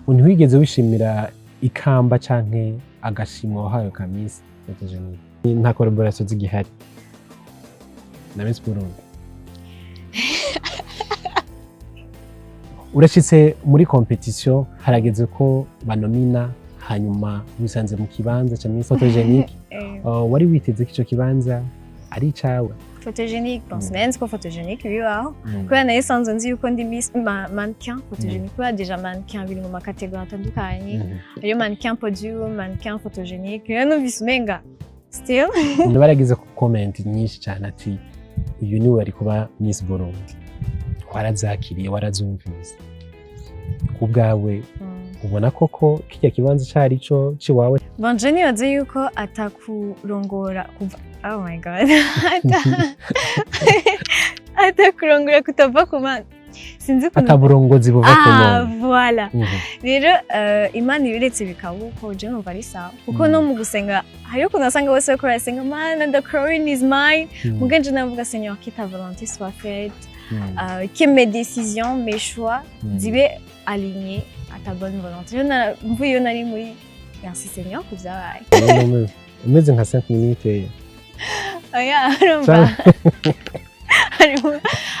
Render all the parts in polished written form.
Ntiwigeze wishimira ikamba canke agashimwe wahawe ka Miss Photogenic? Nta collaboration zigihari na Miss Burundi? Urashitse muri competition, harageze ko banomina, hanyuma wisanze mu kibanza ca Miss Photogenic. Wari witeze ko ico kibanza ari icawe? Photogénique, bon, sinari nzi ko photogénique bibaho, kubera nayo isanzwe nzi yuko ndi Miss mannequin photogénique, kubera déjà mannequin biri mu ma catégories atandukanye. Hariyo mannequin podium, mannequin photogénique. Rero numvise umenga still Baragize ku comment nyinshi cyane ati uyu niwe wari kuba Miss Burundi. Warazakiriye, warazumvise? Ku bwawe, ubona koko kirya kibanza cari ico ciwawe? Bon, je nibaze yuko atakurongora kuva, oh my God, atakurongora kutava ku Mana, sinzi ukuntu. Ataburongozi buva ku Ah, Mana. Voilà. Rero Imana ibiretse bikaba uko, je numva ari sawa, kuko no mu gusenga hariyo ukuntu asanga bose bariko barasenga: "Mana, the crown is mine." Muga nje navuga: "Seigneur, que ta volonté soit faite, que mes décisions, mes choix zibe alignés à ta bonne volonté." Rero mvuye iyo nari muri merci Seigneur ku vyabaye. None umeze nka 5 minutes? Oya, urumva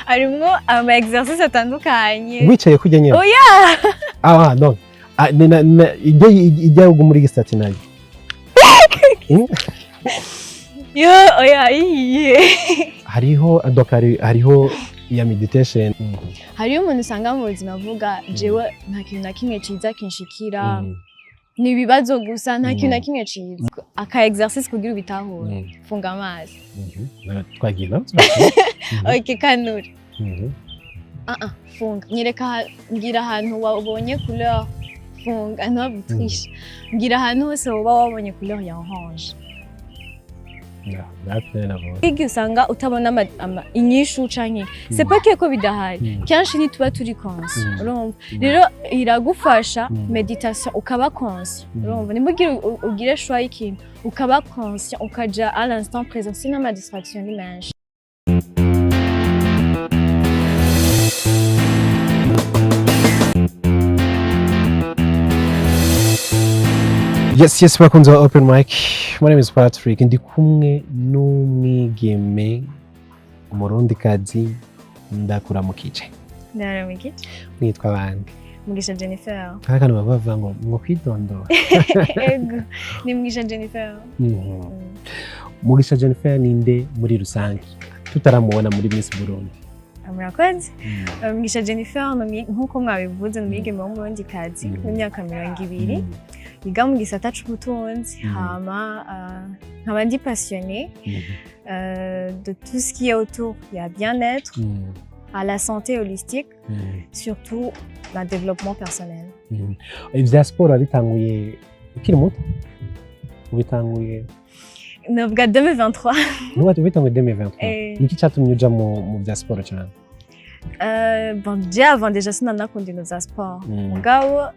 harimwo ama exercice atandukanye. Wicaye kurya nyene? Oya. Ah, non. Ah, ijya ijya muri gisati nayo? Yo, oya, iyiye. Hariho, donc hariho ya meditation. Hariyo umuntu usanga mu buzima avuga: "Jewe nta kintu na kimwe ciza kinshikira, ni ibibazo gusa, nta kintu na kimwe ciza." Aka exercice kugira ubitahure: funga amaso. Twagiye no. Ok, kanura. Ah ah, funga, nyereka mbwira ahantu wabonye couleur. Funga, ntabutrishe, mbwira ahantu hose woba wabonye couleur ya orange. Igihe usanga utabona inyishu canke c'est pas que ko bidahari, kenshi ntituba turi conscient. Urumva, rero iragufasha meditation, ukaba conscient. Urumva, nimba ugira ugire choix y'ikintu, ukaba conscient, ukaja à l'instant présent, sinon ama distraction ni menshi. Yes, bakunzi ba Open Mic. My name is Patrick. Ndi kumwe n'umwigeme, umurundikazi, ndakuramukije. Ndaramukije. Mwitwa bande? Mugisha Jennifer. Hari akantu baba bavuga ngo kwidondora. Ego, ni Mugisha Jennifer. Mugisha Jennifer ninde muri rusange tutaramubona muri Miss Burundi? Murakoze. Mugisha Jennifer nk'uko mwabivuze, ni umwigeme w'umurundikazi w'imyaka 20, yiga mu gisata c'ubutunzi. Hama nkaba ndi passionnée de tout ce qui est autour ya bien-être, à la santé holistique, surtout na développement personnel. Ivya siporo wabitanguye ukiri muto? Ubitanguye? Novuga 2023. Nuba ubitanguye 2023? Eh. Niki catumye uja mu vya siporo cane? Bon, je avant déjà sinanakunda ibintu vya sport. Mugabo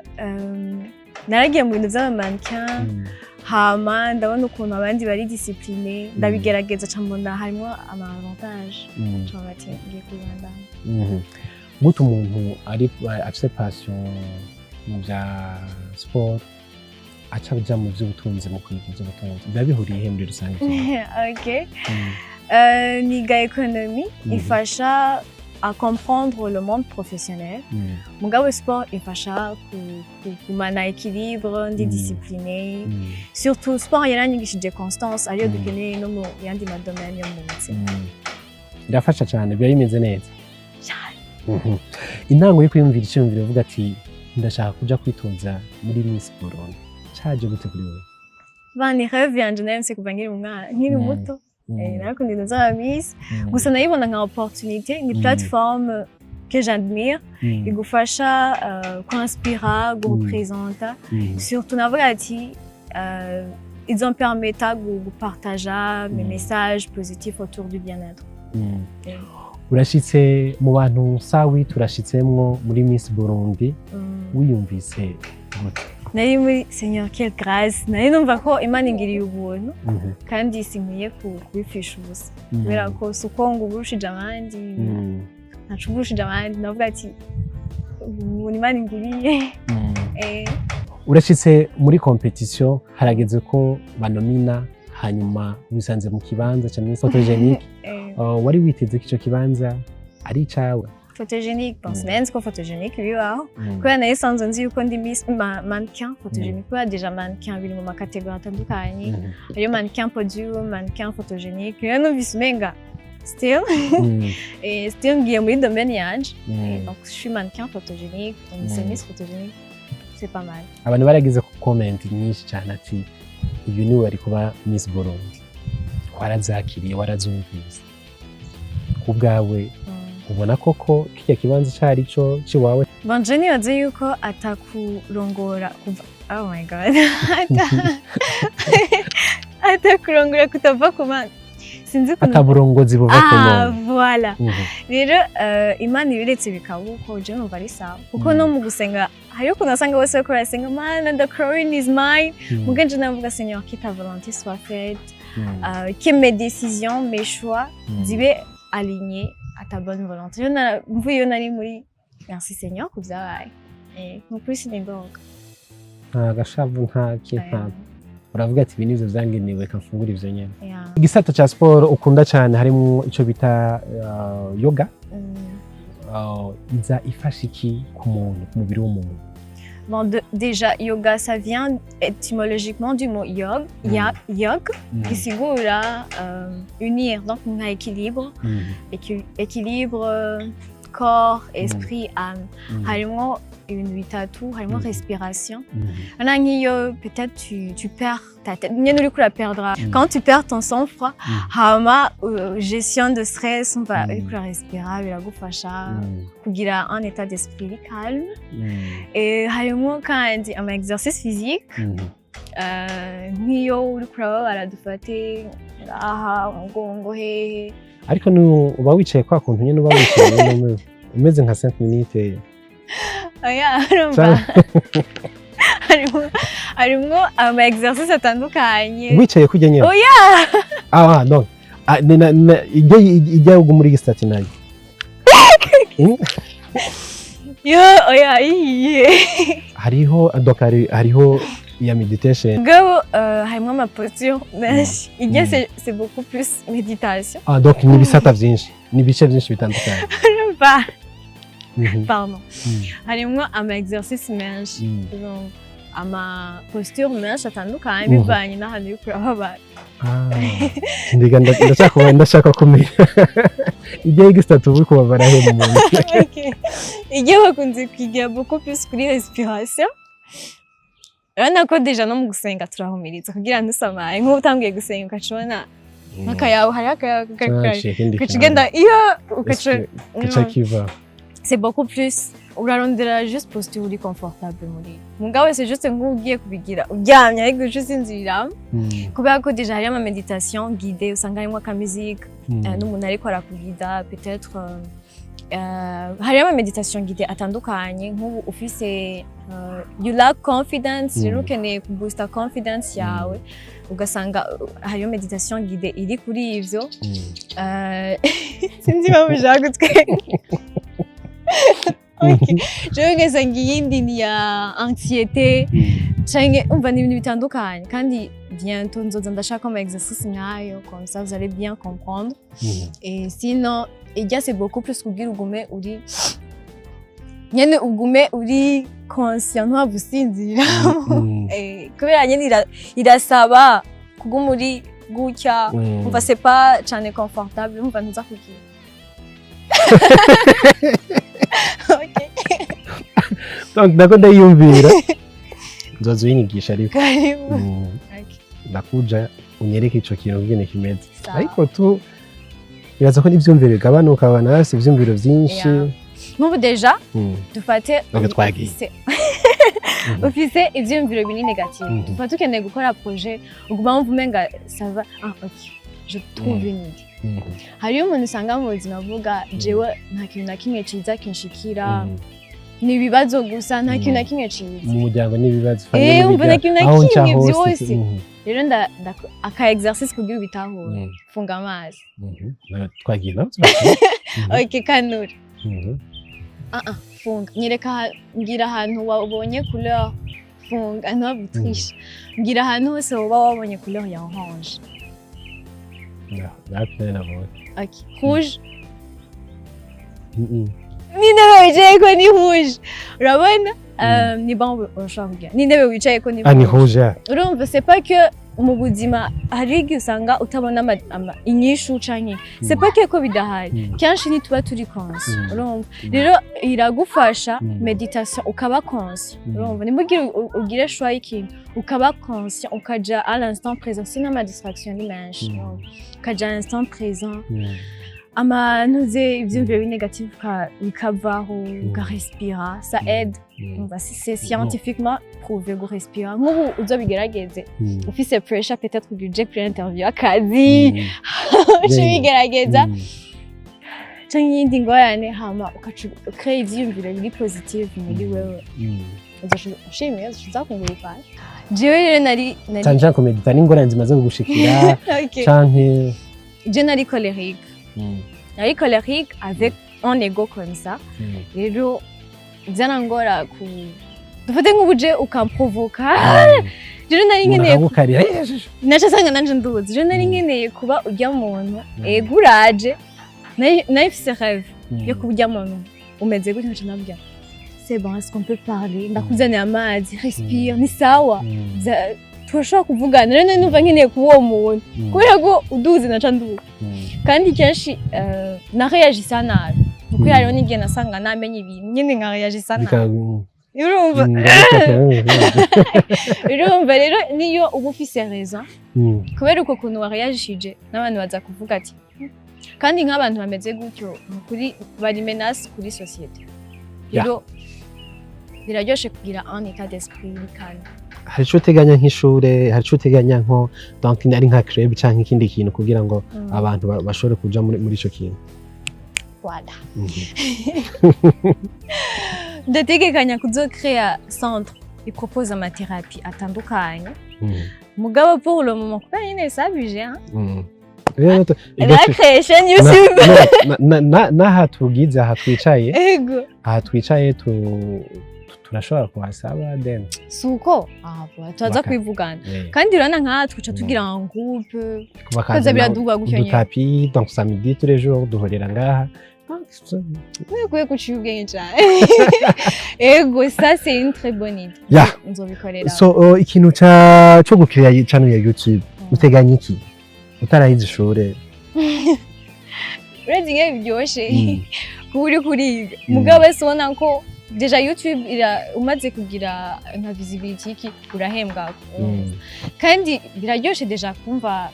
naragiye mu bintu vy'ama mannequin, hama ndabona ukuntu abandi bari disciplinés, ndabigerageza, ca mbona harimwo ama avantage, ca bati ngiye kubibandanya. Gute umuntu ari afise passion mu vya sport aca aja mu vy'ubutunzi, mu kwiga ivy'ubutunzi? Biba bihuriye he muri rusange? Ok. Niga économie, ifasha à comprendre le monde professionnel. Mugabo sport ifasha kugumana équilibre, ndi disciplinée. Surtout sport yaranyigishije constance, ariyo dukeneye no mu yandi ma domaine yo mu buzima. Irafasha cyane, biba bimeze neza. Cyane. Intango yo kwiyumvira iciyumviro uvuga ati ndashaka kuja kwitoza muri Miss Burundi caje gute kuri wewe? Ba, ni rêve yanje nari mfise kuva nkiri umwana, nkiri muto. Narakunda ibintu vy'aba Miss. Gusa nayibona nka opportunité, ni plateforme que j'admire, igufasha kuinspira, gurepresenta. Surtout navuga ati izompermeta gupartager mes messages positifs autour du bien-être. Urashitse mu bantu sawi, turashitsemwo muri Miss Burundi. Wiyumvise gute? Nari muri Seigneur, quelle grâce! Nari numva ko Imana ingiriye ubuntu, kandi sinkwiye kubipfisha ubusa, kubera ko si uko ngo uburushije abandi, ntaco uburushije abandi. Navuga ati ubuntu Imana ingiriye. Urashitse muri compétition, harageze ko banomina, hanyuma wisanze mu kibanza ca Miss Photogénique. Wari witeze ko ico kibanza ari icawe? Photogénique, bon, sinari nzi ko photogénique bibaho, kubera nayo isanzwe nzi yuko ndi Miss mannequin photogénique, kubera déjà mannequin biri mu ma catégories atandukanye. Hariyo mannequin podium, mannequin photogénique. Rero numvise umenga still et still ngiye muri domaine yanje. Donc je suis mannequin photogénique, donc c'est Miss photogénique, c'est pas mal. Abantu baragize comment nyinshi cyane ati uyu niwe wari kuba Miss Burundi. Warazakiriye, warazumvise? Ku bwawe, ubona koko kirya kibanza cari co ciwawe? Bon, je nibaze yuko atakurongora kuva, oh my God, atakurongora kutava ku Mana, sinzi ukuntu. Ataburongozi buva ku Ah, Mana. voilà. Rero Imana ibiretse bikaba uko, je numva ari sawa, kuko no mu gusenga hariyo ukuntu asanga bose bariko barasenga: "Mana, the crown is mine." Muga nje navuga: "Seigneur, que ta volonté soit faite, que mes décisions, mes choix zibe alignés à ta bonne volonté." Rero mvuyeyo nari muri merci Seigneur ku vyabaye. Ni ukuri sinidoga. Nta gashavu, nta ki, nta uravuga ati ibi nivyo vyangenewe, reka mfungure ivyo nyene. Yeah. Igisata ca siporo ukunda cyane harimo ico bita yoga. Iza ifasha iki ku muntu, ku mubiri w'umuntu? Bon, déjà, yoga, ça vient étymologiquement du mot yog, ya, yog, gisigura unir, donc nka équilibre, équilibre corps, esprit, âme. Harimwo ibintu bitatu, harimwo respiration. Urabona nk'iyo peut-être tu perds ta tête, nyene uriko uraperdra. Quand tu perds ton sang-froid, hama gestion de stress, umva uriko urarespira biragufasha kugira un état d'esprit calme. Et harimwo kandi ama exercice physique, nk'iyo uriko urababara, dufate ngaha umugongo hehe. Ariko uba wicaye kwa kuntu nyine uba wicaye nyine umeze nka 5 minutes? Oya, urumva harimwo ama exercice atandukanye. Wicaye kurya nyine? Oya. Ah, donc ah, ijya ijya muri gisitati nayo? Yo, oya, iyiye. Hariho, donc hariho iya méditation. Mugabo harimwo ama posture menshi ijya. C'est beaucoup plus méditation. Ah, donc ni ibisata byinshi, ni ibice byinshi bitandukanye. Urumva, pardon, harimwo ama exercice menshi. Donc, ama posture menshi atandukanye bivanye n'ahantu uriko urababara. Ah, ndiga ndashaka kumenya ijya gisitati uba uri kubabara he mu mubiri? Ok. Ijya bakunze kwigira beaucoup plus kuri respiration. Urabona ko déjà no mu gusenga turahumiriza kugira ntusamaye, nk'ubu utangiye gusenga ugaca ubona nk'akayabu, hariho akayabu Caciye ikindi. Ugaca ugenda iyo ugaca Gaca kiva. C'est beaucoup plus urarondera juste posture uri confortable muri, mugabo c'est juste nk'ugiye kubigira uryamye ariko uca usinzira, kubera ko déjà hariyo ama méditation guidée, usanga harimo aka musique n'umuntu ariko arakugida. Peut-être hariyo ama méditation guidée atandukanye, nk'ubu ufise you lack confidence, rero ukeneye kuboosta confidence yawe, ugasanga hariyo méditation guidée iri kuri ivyo. Sinzi impamvu ushaka gutwenga. Okay. Jewe ugasanga iyindi ni ya anxiété, canke umva ni ibintu bitandukanye. Kandi bientôt nzoza ndashaka ama exercice nkayo, comme ça vous allez bien comprendre. Et sinon ijya c'est beaucoup plus kugira ugume uri nyene, ugume uri conscient, ntuhave usinzira. Kubera nyene irasaba kuguma uri gutya. Umva c'est pas cane confortable, umva ntuza kugira. Okay. Donc nako ndayiyumvira, nzoza uyinyigisha ariko. Karibu. Okay. Ndakuja unyereke ico kintu ngene kimeze. Sawa. Ariko tu bibaza ko n'ivyumviro bigabanuka, abantu bafise ivyumviro vyinshi. Yeah. Nk'ubu déjà dufate Donc twagiye. Ufise ivyiyumviro biri négatif, dufate ukeneye gukora projet, uguma wumva umenga ça va, ah ok, je trouve une idée. Hariyo umuntu usanga mu buzima avuga: "Jewe nta kintu na kimwe ciza kinshikira, ni ibibazo gusa, nta kintu na kimwe ciza." Mu muryango n'ibibazo. Umva nta kintu na aho nca kimwe hose. Vyose. Rero aka exercice kugira ubitahure: funga amaso. Twagiye nawe. Ok, kanura. Ah ah, funga, nyereka mbwira ahantu wabonye couleur Funga, ntabutrishe. Mbwira ahantu hose woba wabonye couleur ya orange. Napine nabonye. Ok, rouge? Mm. N'intebe wicayeko ni rouge, urabona? Ni bon, urashobora kugira n'intebe wicayeko ni Ah, ni rouge. rouge ya. Urumva, c'est pas que mu buzima hari igihe usanga utabona inyishu canke c'est pas que ko bidahari, kenshi ntituba turi conscient. Urumva, rero iragufasha méditation, ukaba conscient. Urumva, nimugire ugire choix y'ikintu, ukaba conscient, ukaja à l'instant présent, sinon ama distraction ni menshi. Urumva, ukaja à l'instant présent, amantuze ivyiyumviro bi négatif bikavaho, ukarespira, ça aide. Umva, c'est scientifiquement prouvé, gurespira. Nk'ubu uzobigerageze, ufise pressure, peut-être kugira uje kuri interview y'akazi, uce ubigerageza, canke iyindi ngorane, hama ukaca ukreye ivyiyumviro biri positive muri wewe, uzoca ushimiye, uzoca uza kunguruka. Jewe rero nari Canke nshaka kumedita n'ingorane zimaze kugushikira, canke Je nari colérique, nari colérique avec un ego comme ça. Rero byanangora ku dufate nk'ubuje ukamprovoka. Rero nari umuntu nkeneye akagukarira. Naca asanga nanje nduzi. Rero nari nkeneye kuba urya muntu. Ego, uraje, nari mfise rêve yo kuba urya muntu umeze gutya, nkaca nabwira: "C'est bon, est-ce qu'on peut parler? Ndakuzaniye amazi, respire, ni sawa." Turashobora kuvugana. Rero nari numva nkeneye kuba uwo muntu, kubera ko uduzi naca nduzi. Kandi kenshi nareyagisa nabi, kuko hariho n'igihe nasanga namenye ibintu nyine nkareyagisa nabi. Urumva, urumva rero niyo uba ufise raison, kubera uko kuntu wareyagishije, n'abantu baza kuvuga ati kandi nk'abantu bameze gutyo ni ukuri bari menace kuri société. Rero biraryoshe kugira un état d'esprit calme. Hari ico uteganya nk'ishure? Hari ico uteganya nko, donc ari nka club canke ikindi kintu kugira ngo abantu bashobore kuja muri ico kintu? Voilà. Ndategekanya kuzocrea centre ipropose amathérapie atandukanye. Mugabo pour le moment, kubera nyine ça budget, hein. Rero Nacréé chaîne YouTube. N'aha tugize, aha twicaye, aha twicaye turashobora kuhasaba then Suko ah, tuza kwivugana. Kandi urabona nkaha twica tugira en groupe, bakazana koza biraduga gutyo nyene. Udutapi, donc samedi tous les jours duhurira ngaha. Donc, Ukwiye guciye ubwenge cyane. Ego, ça c'est une très bonne idée. Nzobikorera. So ikintu ca cyo gukira channel ya YouTube, uteganya iki utarahize ishure? Uretse ingene biryoshe kuba uri kuriga, mugabo wese ubona ko déjà YouTube ira, umaze kugira nka visibility iki, urahembwa. Kandi biraryoshe déjà kumva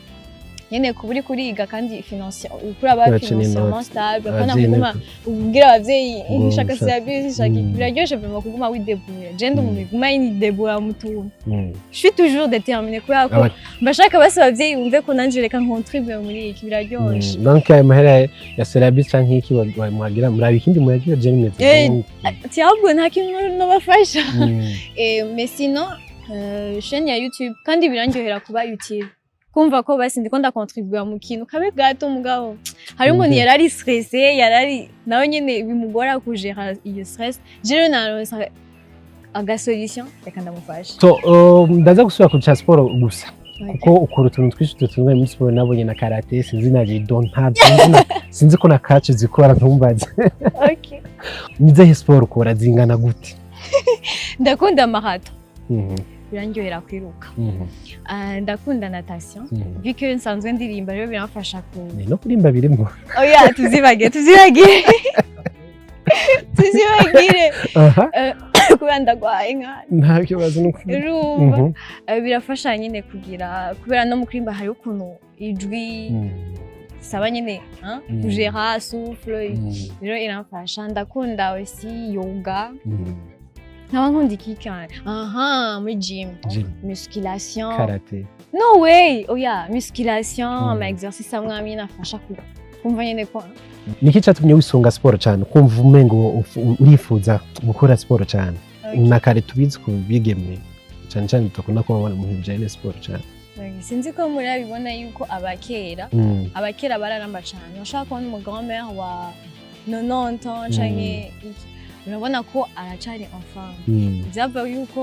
nyene kuba uri kuriga kandi financier, ukuri aba Uraca financièrement n'inoti. stable, apana Abavyeyi kuguma ubwira abavyeyi ngo nshaka service, nshaka iki. Biraryoshe vraiment kuguma widebrouilla. Je ndi umuntu iguma yidebrouilla mu tuntu. Je suis toujours déterminée, kubera ko mbashaka basi abavyeyi bumve ko nanje reka ncontribue muri iki, biraryoshe. Donc ayo mahera ya Serabis canke iki muhagira, muraba ikindi muyagira, je nimeze bon. Ati ahubwo nta kintu nobafasha. Mais sinon chaîne ya YouTube, kandi birandyohera kuba utile, kumva ko basi ndiko ndakontribuwa mu kintu kabe gato. Mugabo hari umuntu yari ari stressé, yari ari nawe nyene bimugora kugera iyo stress, je rero naronse aga solution, reka ndamufasha. So ndaza gusubira ku ca siporo gusa, kuko ukora utuntu twinshi dutunzwe muri siporo. Nabonye na karate, sinzi na judo, ntabyo sinzi ko na catch zikora, ntumbaze. Ni izihe siporo ukora, zingana gute? Ndakunda marathon, birandyohera kwiruka. Ah, ndakunda natation. Vu que nsanzwe ndirimba, rero biramfasha ku Ni no kurimba birimo. Oya, tuzibagire, tuzibagire, tuzibagire. Kubera ndagwaye nka Nta kibazo, no kurimba. Urumva, birafasha nyine kugira, kubera no mu kuririmba hari ukuntu ijwi saba nyine, hein, kugera souffle. Rero iramfasha. Ndakunda aussi yoga. Nkaba nkunda iki cyane? Aha muri gym. Gym. Musculation. Karate. No way, oya, musculation, ama exercice amwe amwe inafasha kumva nyine ko Niki cyatumye wisunga siporo cyane, kumva umengo urifuza gukora siporo cyane? Na kare tubizi ku bigeme cyane cyane dukunda kubabona mu bintu bijyanye na siporo cyane. Sinzi ko murabibona yuko abakera, abakera bararamba cyane. Ushaka kubona umu grand-mère wa 90 ans canke iki, urabona ko aracari en forme. Byava yuko